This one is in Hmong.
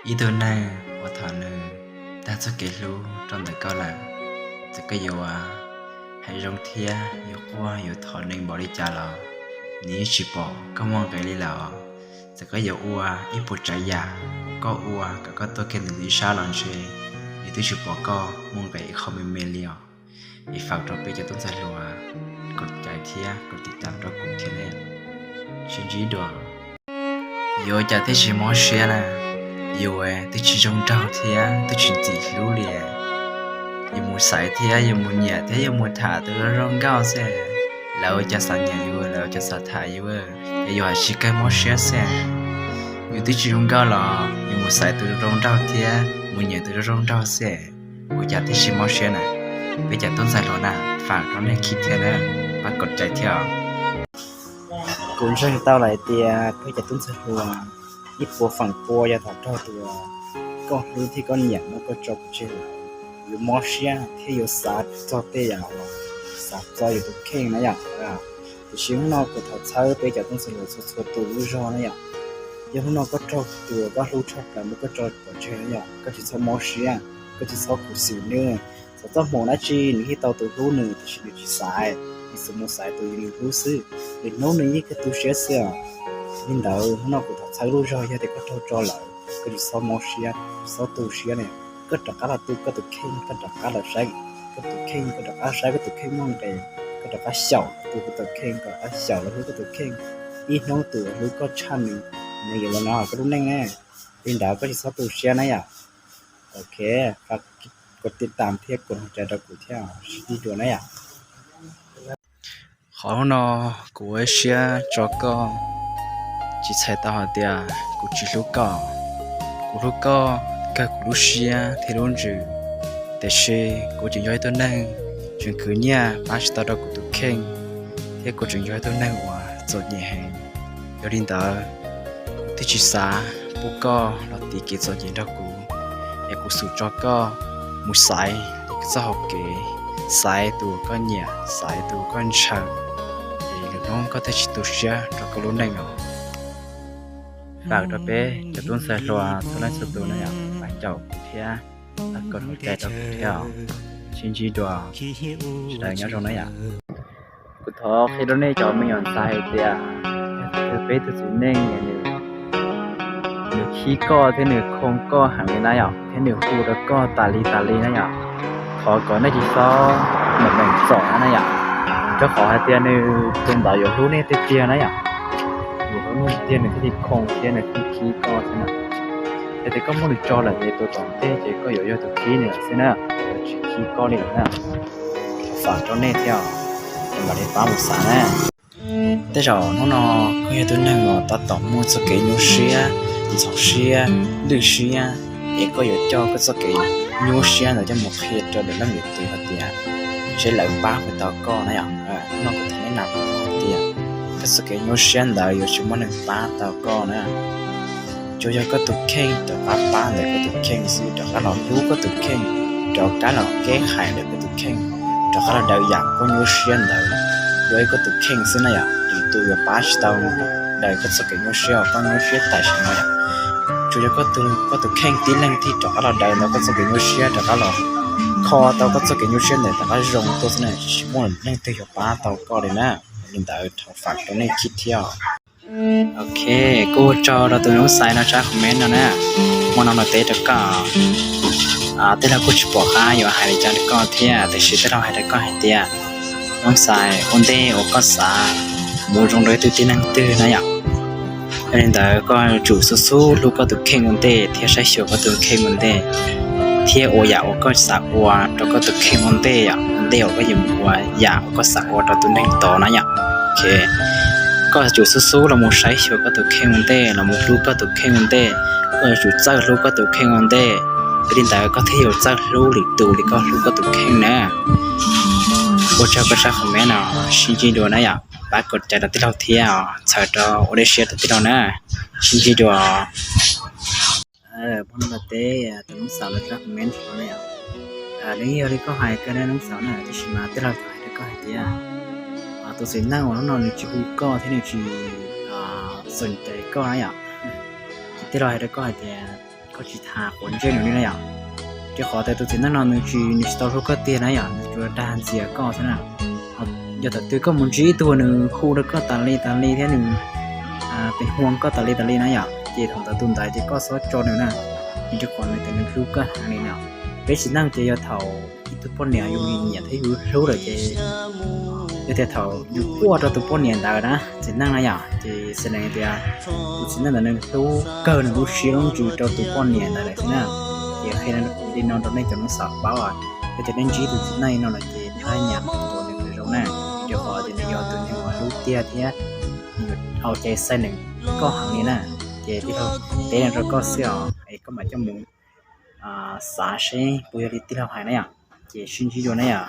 Ib tug neeg uas thaum nws tag txoj kev hlub rau ntawm koj lawm, txawm koj yuav hais zoo thiab yuav quaj yuav thov nws npaum li cas los nws yeej tsis pom koj muaj nqis li lawm os. Txawm koj yuav ua ib puas tsav yam uas koj ua kom koj tuaj kiag ntawm nws ib sab los ntshe nws twb tsis pom koj muaj nqis ib qho me me li os. Es faus rau peb cov tub ntxhais hluas kom cais thiab kom tiv tam rau kuv thiab ne. Sib ntsib dua. Yuav ua cas thiaj tsis mob siab na, yus twb tsis zoo nraug thiab twb tsis ntxim hlub li. Yus mus xaiv thiab yus mus nyiam thiab yus mus tham tus zoo nkauj xwb, lawv ua cas xav nyiam yus, lawv ua cas xav tham yus, ces yus hais tsis kawg mob siab xwb. Yus twb tsis zoo nkauj los yus mus xaiv tus zoo nraug thiab mus nyiam tus zoo nraug xwb, ua cas thiaj tsis mob siab na. Peb cov tub ntxhais hluas na, faus rau nej khib thiab na, pab kom cais thiab os. Kuv ntseeg tau lawm tias peb cov tub ntxhais hluas ib puas feem pua yog thaum raug tus koj hlub thiab koj nyiam muab koj tso pov tseg lawm, yuav mob siab thiab yuav xav txog tej yam uas xav txog yus tus kheej na yom. Tiam sis hnub no kuv thov txhawb peb cov tub ntxhais hluas txhua txhua tus lub zog na yom. Yog hnub no koj raug tus koj hlub tshaj plaws muab koj tso pov tseg na yom, koj tsis txhob mob siab, koj tsis txhob khuv xim nws. Txog txoj hmoov dab tsi nws yeej tau tus hlub nws, tiam sis nws tsis xaiv, nws tsuas mus xaiv tus nws hlub xwb. Lwm hnub nws yeej kawg tu siab xwb os. Li ntawd hnub no kuv thov txhawb lub zog, yog tias koj raug tso lawm, koj tsis txhob mob siab, tsis txhob tu siab ne. Koj rov qab los tu koj tus kheej, koj rov qab los saib koj tus kheej, koj rov qab saib koj tus kheej muaj nqis, koj rov qab xyaum tu koj tus kheej, koj rov qab xyaum los hlub koj tus kheej. Ib hnub tus uas hlub koj tshaj nws, nws yuav los nyob hauv koj lub neej ne. Li ntawd koj tsis txhob tu siab na yom. Ok, kuv tiv tam thiab kuv hais rau kuv thiab, sib ntsib dua na yom. Qhov hnub no kuv ua siab tso koj, tsis txhais tau hais tias kuv tsis hlub koj. Kuv hlub koj kawg kuv lub siab thiab lub ntsws, tiam sis kuv tseem yog ib tug neeg tseem khwv nyiaj pab tsis tau rau kuv tus kheej, thiab kuv tseem yog ib tug neeg uas txom nyem heev. Yog li ntawd, kuv thiaj tsis xav pub koj los tiv kev txom nyem nrog kuv, es kuv xub tso koj mus xaiv txoj hau kev, xaiv tus koj nyiam, xaiv tus koj ntshaw, es lwm hnub koj thiaj tsis tu siab rau koj lub neej os. Faus rau peb cov tub ntxhais hluas txhua leej txhua tus na yom, pab caum kuv thiab, pab kom cais rau kuv thiab os. Sib ntsib dua, sawv daws nyob zoo na yom. Kuv thov qhia rau nej cov me nyuam ntxhais hais tias, yog peb tug txiv neej nws khib koj thiab nws khoo koj heev li na yom, thiab nws hu rau koj tas li tas li na yom, thov kom nej tsis txhob meem meem txom na yom, rau qhov hais tias nws tus ntawd yuav hlub nej tiag tiag na yom. Yuav hlub nej tiag, nws thiaj li khoo thiab nws thiaj khib koj thiab na. Yog tias koj muab nws tso lawm ces tus tom ntej ces koj yuav yog tus khib nws lawm xwb na, yuav tsis khib koj li lawm na. Faus rau nej thiab, es mam li pab mus xav na. Tej zaum hnub no koj yog tus neeg uas tab tom muaj txoj kev nyuaj siab, ntxhov siab, lwj siab, es koj yuav coj koj txoj kev nyuaj siab ntawd coj mus qhia rau lwm leej lwm tus hais tias seb lawv pab puas tau koj na yom. Hnub no kuv thov nej na, kuv hais tias koj txoj kev nyuaj siab ntawd yuav tsis muaj neeg pab tau koj na. Tsuas yog koj tus kheej rov qab pab ntawm koj tus kheej xwb, rov qab los hlub koj tus kheej, rov qab los keb hais ntawm koj tus kheej, rov qab los daws yam koj nyuaj siab ntawd, yog ib koj tus kheej xwb na yom, lwm tus yuav pab tsis tau daws koj txoj kev nyuaj siab uas koj nyuaj siab tam sim no yom. Tsuas yog koj tus, koj tus kheej tib leeg thiaj rov qab los daws ntawm koj txoj kev nyuaj siab, rov qab los kho tau koj txoj kev nyuaj siab ntawd rov qab zoo tuaj xwb na, tsis muaj leej twg yuav pab tau koj li na. Li ntawd thov faus rau nej khib thiab. Ok, kuj ua tsaug rau tus noob xais no tsab comment no na. Muaj no no teb rau koj. Tej laug kuj tsis pom qab yuav hais li cas rau koj thiab, tiam sis tej laug hais rau koj hais tias noob xais, ua ntej uas koj xav mus zoo rau ib tug tib neeg twg na yom, yog li ntawd koj yuav tsum xub xub hlub koj tus kheej ua ntej thiab saib xyuas koj tus kheej ua ntej, thiab ua yam uas koj xav ua rau koj tus kheej ua ntej yom, ua ntej uas koj yuav mus ua yam uas koj xav ua rau tus neeg tod na yom. Ok, koj yuav tsum xub xub los mus saib xyuas koj tus kheej ua ntej, los mus hlub koj tus kheej ua ntej. Koj yuav tsum txawj hlub koj tus kheej ua ntej, yog li ntawd koj thiaj yuav txawj hlub lwm tus li koj hlub koj tus kheej na. Ua tsaug koj tsab comment no, sib ntsib dua na yom, pab kom cais rau tij laug thiab os, txhawm rau ua dej siab rau tij laug na, sib ntsib dua. Muaj no no teb tus noob xaus lawv tsab comment no na yom. Nws yog li koj hais kawg na noob xaus na, tab sis mas tij laug hais rau koj hais tias tus txiv neej uas hnub no nws tsis hu koj thiab nws tsis xom cai koj na yom, tij laug hais rau koj hais tias koj tsis tas quav ntsej nws li na yom. Rau qhov tias tus txiv neej no nws tsis, nws tsis tau hlub koj tiag na yom, nws tsuas dag ntxias koj xwb na. Yog thaum twg koj mus ntsib ib tug nws hu rau koj tas li tas li thiab nws pes huam koj tas li tas li na yom, ces thaum ntawd tus ntawd ces koj txhob tso nws na, vim rau qhov nws tias nws hlub koj heev li na. Peb txiv neej ces yog thaum ib tug poj niam yus nyiam thiab yus hlub lawm ces yog tias thaum yus quaj rau tus poj niam ntawd na txiv neej na yom, ces xws li tias tus txiv neej ntawd nws hlub kawg, nws lub siab lub ntsws rau tus poj niam ntawd lawm xwb na. Ces qhia li no rau nej cov neeg xav paub, yog tias nej ntsib tus txiv neej no lawm ces thab nyam tua nws kom zoo na, rau qhov tias nws yog tus neeg uas hlub tiag thiab nws yuav au cai xav nws koj heev li na. Ces tij laug teb no rau koj xwb os, es koj mam coj mus xav seb puas yog li tij laug hais na yom. Ces sib ntsib dua na yom.